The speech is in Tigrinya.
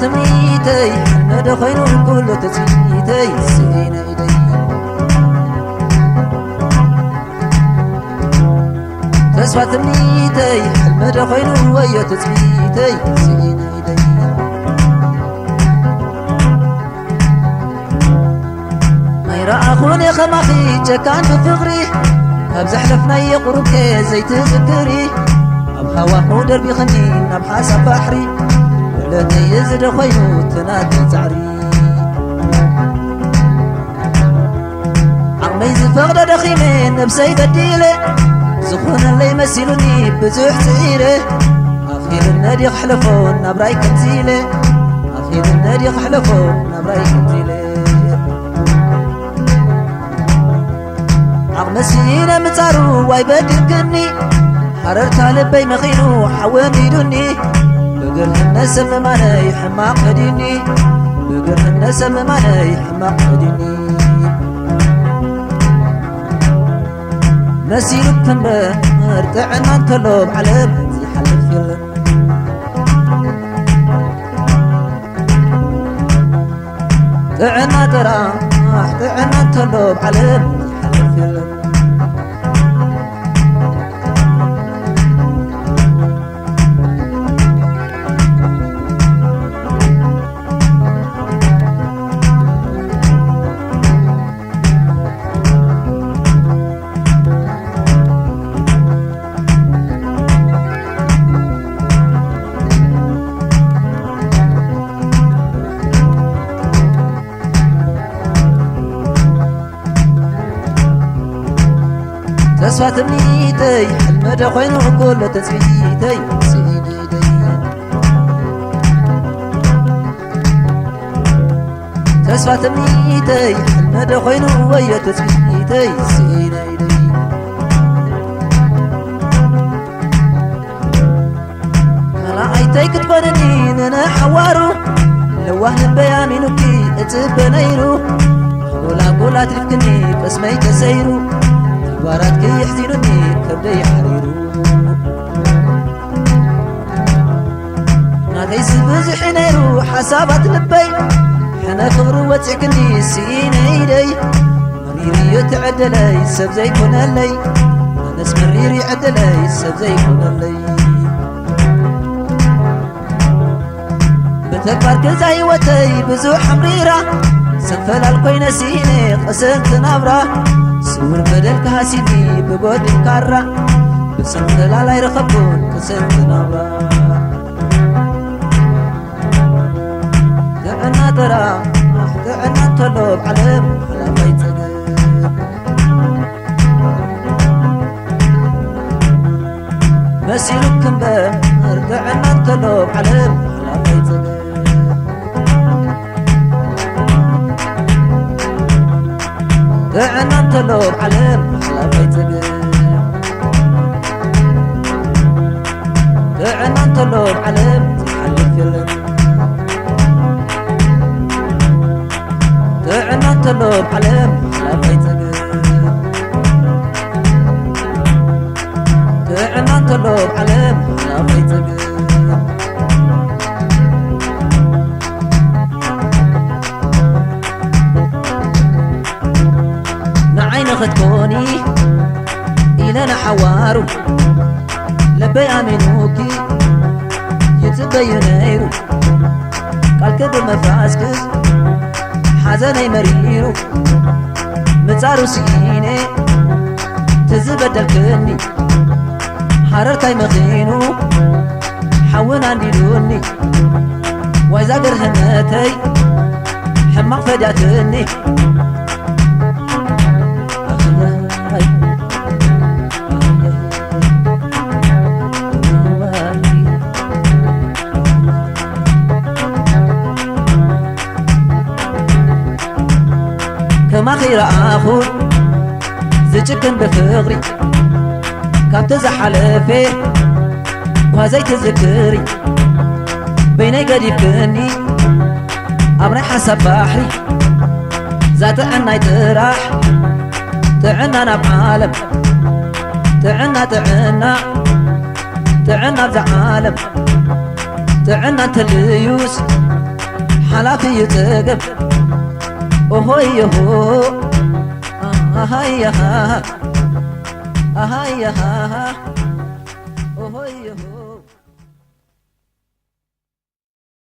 ትምኒተይ ሕልሚ ዶ ኮይኑ ኩሉ ትጽቢተይ ስኢነ ኢደይ። ተስፋ ትምኒተይ ሕልሚ ዶ ኮይኑ ወዮ ትጽቢተይ ስኢነ ኢደይ። ኣይረኣኹን እየ ኸማኺ ጨካን ብፍቕሪ፣ ካብ ዘሕለፍናዮ ቁሩብከ ዘይትዝክሪ፣ ኣብ ሃዋህው ደርቢኽኒ ናብ ሓሳብ ባሕሪ፣ ውለተይ እዚ ዶ ኾይኑ እቲ ናተይ ጻዕሪ። ዓቕመይ ዝፈቕዶ ደኺመ ነብሰይ በዲለ፣ ዝኾነለይ መሲሉኒ ብዙሕ ጽዒረ፣ ኣኺሉኒ ድየ ክሕለፎ ናብራይ ከምዚ ኢለ፣ ኣኺሉኒ ድየ ክሕለፎ ናብራይ ከምዚ ኢለ። ዓቕሚ ስኢነ ምጻሩ ኣይበድልክኒ፣ ሃረርታ ልበይ መኺኑ ሓዊ ኣንዲዱኒ፣ ብግርህነት ሰብ ምማነይ ሕማቕ ከዲኒ፣ ብግርህነት ሰብ ምማነይ ሕማቕ ከዲኒ። መሲሉክ እምበር ጥዕና እንተሎ ኣብ ዓለም ዘይሓልፍ የለን። ጥዕና ጥራሕ ጥዕና እንተሎ ኣብ ዓለም ዘይሓልፍ የለን። ተስፋ ትምኒተይ ሕልሚ ዶ ኮይኑ ኩሉ ትጽቢተይ ስኢነ ኢደይ። ተስፋ ትምኒተይ ሕልሚ ዶ ኮይኑ ወዮ ትጽቢተይ ስኢነ ኢደይ። ካልኣይተይ ክትኮንኒ ንንሓዋሩ፣ ለዋህ ልበይ ኣሚኑኪ እጽበ ነይሩ። ኣጉል ኣጉል ኣትሪፍክኒ ቅስመይ ተሰይሩ፣ ተግባራትኪ የሕዚኑኒ ከብደይ ሓሪሩ። ናተይሲ ብዙሕ እዩ ነይሩ ሓሳባት ልበይ፣ ሕነ ፍቕሪ ወጺዕክኒ ስኢነ ኢደይ። መሪር እዩ እቲ ዕድለይ ሰብ ዘይኮነለይ፣ ኣነስ መሪር እዩ ዕድለይ ሰብ ዘይኮነለይ። ብተግባር ገዛ ህይወተይ ብዙሕ ኣምሪራ፣ ሰንፈላል ኮይነ ስኢነ ቅሰንቲ ናብራ። ስውር በደል ክሃሲኒ ብጎድን ካራ፣ ብሰንፈላል ኣይረኸብኩን ቅሰንቲ ናብራ። ጥዕና ጥራሕ ጥዕና እንተሎ ኣብ ዓለም ሓላፋይ ጸገም። መሲሉክ እምበር ጥዕና እንተሎ ኣብ ዓለም ሓላፋይ ጸገም። ጥዕና እንተሎ ኣብ ዓለም ሓላፋይ ጸገም። ጥዕና እንተሎ ኣብ ዓለም ዘይሓልፍ የለን። ጥዕና እንተሎ ኣብ ዓለም ሓላፋይ ጸገም። ጥዕና እንተሎ ኣብ ዓለም ሓላፋይ ጸገም። ንዓይ ንኽትኮኒ ኢለ ንሓዋሩ፣ ልበይ ኣሚኑኪ ይጽበዩ ነይሩ። ቃልኪ ብምፍራስኪ ሓዘነይ መሪሩ፣ ምጻሩ ስኢነ ትዝበደልክኒ፣ ሓረርታይ መኺኑ ሓውን ኣንዲዱኒ። ዋይዛ ገርህነተይ ሕማቕ ፈድያትኒ። ኣኽያይ፣ ኣኽያይ፣ ከማኺ ረኣኹ ዝጭክን ብፍቕሪ፣ ካብቲ ዝሓለፈ እኳ ዘይትዝክሪ፣ በይነይ ገዲፍክኒ ኣብ ናይ ሓሳብ ባሕሪ። ዛጥዕናይ ጥራሕ ጥዕና ናብ ዓለም፣ ጥዕና ጥዕና ጥዕና ኣብዛ ዓለም፣ ጥዕና እንተልዩስ ሓላፊ እዩ ጸገም። ኦሆዮሆ፣ ኣሃያሃ፣ ኣሃያሃ።